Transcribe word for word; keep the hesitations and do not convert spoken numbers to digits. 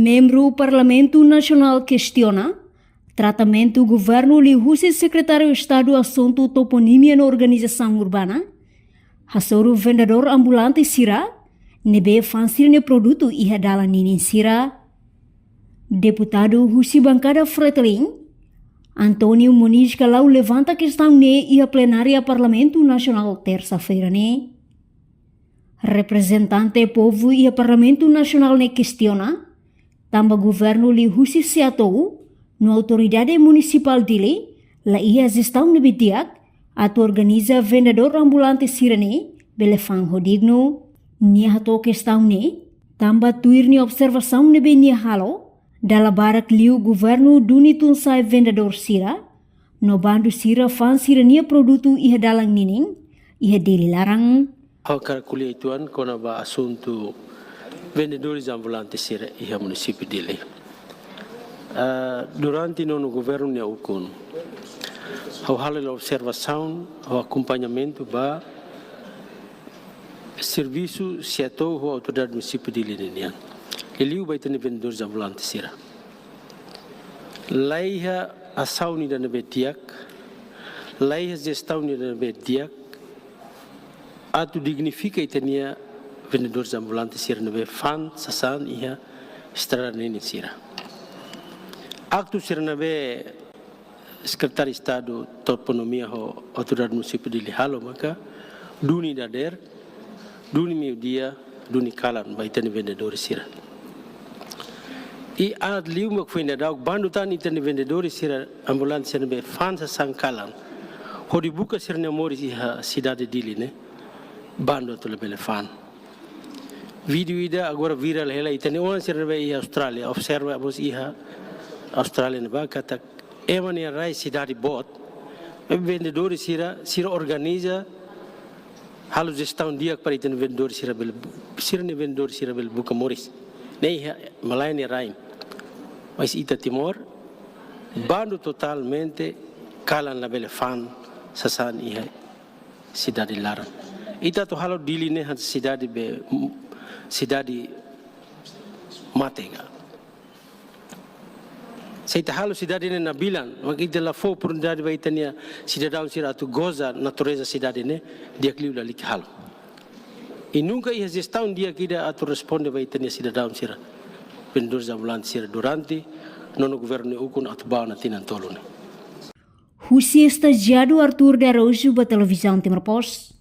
Membru Parlamentu Nasionál kestiona tratamentu governu liuhusi Sekretáriu Estadu Asuntu Toponimia no Organizasaun Urbana hasoru vendedór ambulante sira ne'ebé fa'an sira-nia produtu iha dalan ninin sira. Deputadu husi bankada Fretilin, António Moniz Galaun, levanta kestaun ne'e iha plenária Parlamentu Nasionál tersa-feira ne'e. Reprezentante povu iha Parlamentu Nasionál ne'e kestiona tanba governu liuhusi SEATOU no Autoridade Munisipál Dili la iha jestaun ne'ebé di'ak atu organiza vendedór ambulante sira-ne'e bele fa'an ho dignu. Nia hato'o kestaun ne'e tanba tuir nia observasaun ne'ebé nia halo, dala barak liu governu duni tun-sa'e vendedór sira, no bandu sira fa'an sira-nia produtu iha dalan ninin, iha Dili laran. Ha'u hakarak ko'alia uitoan kona-ba asuntu vendedores ambulantes sira iha munisípiu Dili. Ah, durante nonu governu nia ukun, ha'u halo hela observasaun, ha'u akompañamentu ba servisu SEATOU ho Autoridade Munisípiu Dili ninian. Liuliu ba ita-nia vendedores ambulantes sira. La iha asaun ida ne'ebé di'ak, la iha jestaun ida ne'ebé di'ak, atu dignifika ita-nia vendedores ambulantes sira ne'ebé fa'an sasán iha estrada ninin sira. Aktu sira ne'ebé Sekretáriu Estadu Toponimia ho Autoridade Munisípiu Dili halo maka duni dadeer, duni meiudia, duni kalan ba ita-nia vendedores sira. I aat liu mak foin daudauk bandu tan ita-nia vendedores sira, ambulante sira ne'ebé fa'an sasán kalan, hodi buka sira-nia moris iha sidade Dili ne'e, bandu atu labele fa'an. Vídeo ida agora viral hela, ita-nia oan sira ne'ebé iha Austrália, observa mós iha Austrália ne'ebá katak ema nia rai sidade boot, vendedores sira, sira organiza, halo jestaun di'ak para ita-nia vendedores sira bele bu-, sira-nia vendedores sira bele buka moris. Ne'e iha malae nia rain. Mas ita Timor, bandu totalmente kalan labele fa'an sasán iha sidade laran. Ita atu halo Dili ne'e hanesan sidade be, sidade mate ka. Se ita halo sidade ne'e nabilan, mak ita la fó oportunidade ba ita-nia sidadaun sira atu goza natureza sidade ne'e, di'ak liu lalika halo. I nunka iha jestaun di'ak ida atu responde ba ita-nia sidadaun sira, vendedores ambulantes sira durante nonu governu nia ukun atu ba ona tinan tolu ne'e. Husi estajiadu Arthur de Araújo ba Televizaun Timor Post.